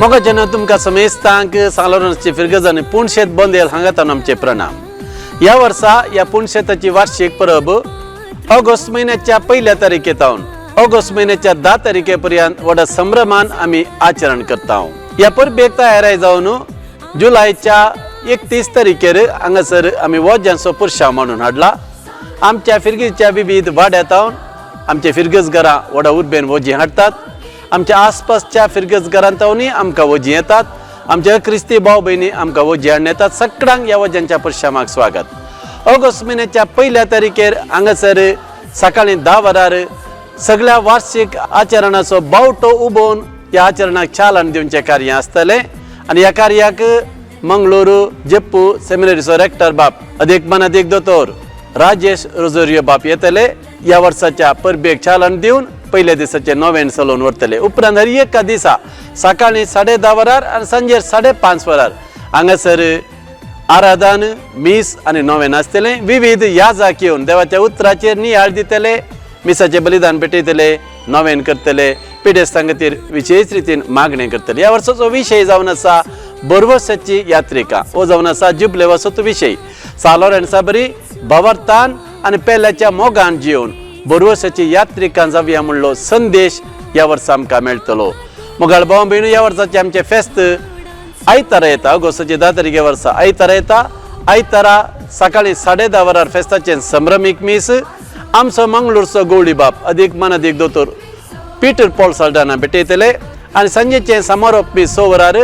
मोगाच्यान तुमकां समेस्तांक सांगलोरची फिरगज आनी पुणशेत बंदेल हांगातान आमचे प्रणाम. ह्या वर्सा ह्या पुणशेताची वार्षिक परब ऑगस्ट म्हयन्याच्या पयल्या तारखेतावन ऑगस्ट म्हयन्याच्या 10 तारखे पर्यंत व्हडा संभ्रमान आमी आचरण करता. ह्या परबेक तयाराय जावन जुलयच्या 31 तारखेर हांगासर आमी वोज्यांचो पुरशांव म्हणून हाडला. आमच्या फिरगीच्या विविध वाड्यातावन आमचे फिरगज घरां व्हडा उर्बेन वोजी हाडटात. आमच्या आसपासच्या फिरगज घरांतावनूय आमकां वोजी येतात. आमच्या क्रिस्ती भाव भयणी आमकां वोजी हाडून येतात. सगळ्यांक ह्या वोज्यांच्या पुरशामाक स्वागत. ऑगस्ट म्हयन्याच्या पयल्या तारखेर हांगासर सकाळीं 10 वरार सगळ्या वार्षिक आचरणाचो बावटो उबोवन ह्या आचरणाक चालन दिवचें कार्य आसतलें. आनी ह्या कार्याक मंगळुरू जेप्पू सेमिनरीचो रेक्टर बाप अदीक मनादीक दोतोर राजेश रोजोरियो बाप येतले. ह्या वर्साच्या परबेक चालन दिवन पयल्या दिसाचे नोवेन चलोवन व्हरतले. उपरांत हर एका दिसा सकाळीं 10:30 वरार आनी सांजेर 5:30 वरार हांगासर आराधन मीस आनी नोवेन आसतलें. विविध याजाक येवन देवाच्या उतराचेर नियाळ दितले, मिसाचें बलिदान पेटयतले, नोवेन करतले, पिडेस्तां खातीर विशेश रितीन मागणें करतले. ह्या वर्साचो विशय जावन आसा बरवसाची यात्रिका. हो जावन आसा जुबले वर्साचो विशय. सालोरेन्सा बरी भवरतान आनी पेल्याच्या मोगान जिवन बरवसाची यात्रिकां जावया म्हणलो संदेश ह्या वर्सा आमकां मेळटलो. मोगाळ भाव भयणू, ह्या वर्साचें आमचें फेस्त आयतारा येता. ऑगस्टाचे 10 तारखे वर्सा आयतारा येता. आयतारा सकाळीं 10:30 वरार फेस्ताचें संभ्रमीक मीस आमचो मंगळूरचो गवळी बाप अदीक मनादीक दोतोर पीटर पॉल साल्डाना भेटयतले. आनी सांजेचें समारोप मीस 6 वरार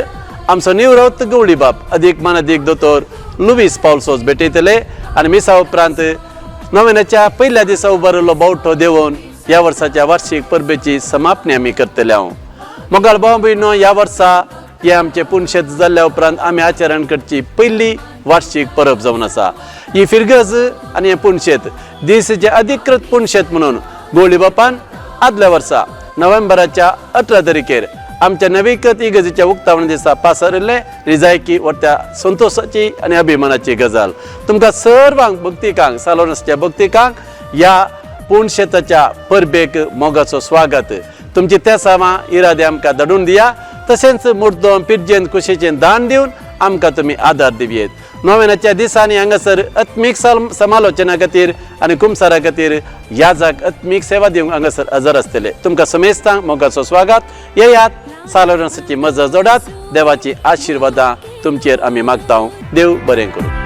आमचो निवृत्त गवळी बाप अदीक मनादीक दोतोर लुवीस पावलसोज भेटयतले. आनी मिसा उपरांत नोवेनाच्या पयल्या दिसा उबारिल्लो बावटो देंवोवन ह्या वर्साच्या वार्षिक परबेची समापणी आमी करतले. हांव मोगाळ भाव भयणो, ह्या वर्सा हे आमचे पुणशेत जाल्ल्या उपरांत आमी आचरण करची पयली वार्षिक परब जावन आसा. ही फिरगज आनी हें पुणशेत दिसाचें अधिकृत पुणशेत म्हणून गोळी बापान आदल्या वर्सा नोव्हेंबराच्या 18 तारखेर आमच्या नवीकृत इगर्जेच्या उक्तावण दिसा पासरिल्लें रिजायकी व्हडत्या संतोशाची आनी अभिमानाची गजाल. तुमकां सर्वांक भक्तिकांक सालोनसच्या भक्तिकांक ह्या पुणशेताच्या परबेक मोगाचो स्वागत. तुमची तेसावां इरादे आमकां धाडून दिया. तशेंच मुर्दोम पिर्जेन कुशीचें दान दिवन आमकां तुमी आदार दिवयेत. नोवेनाच्या दिसांनी हांगासर आत्मीक समालोचना खातीर आनी कुमसारा खातीर याजाक आत्मीक सेवा दिवंक हांगासर हजर आसतले. तुमकां समेस्तांक मोगाचो स्वागत. येयात, सालोरसाची मजा जोडात. देवाची आशिर्वादां तुमचेर आमी मागता. देव बरें करूं.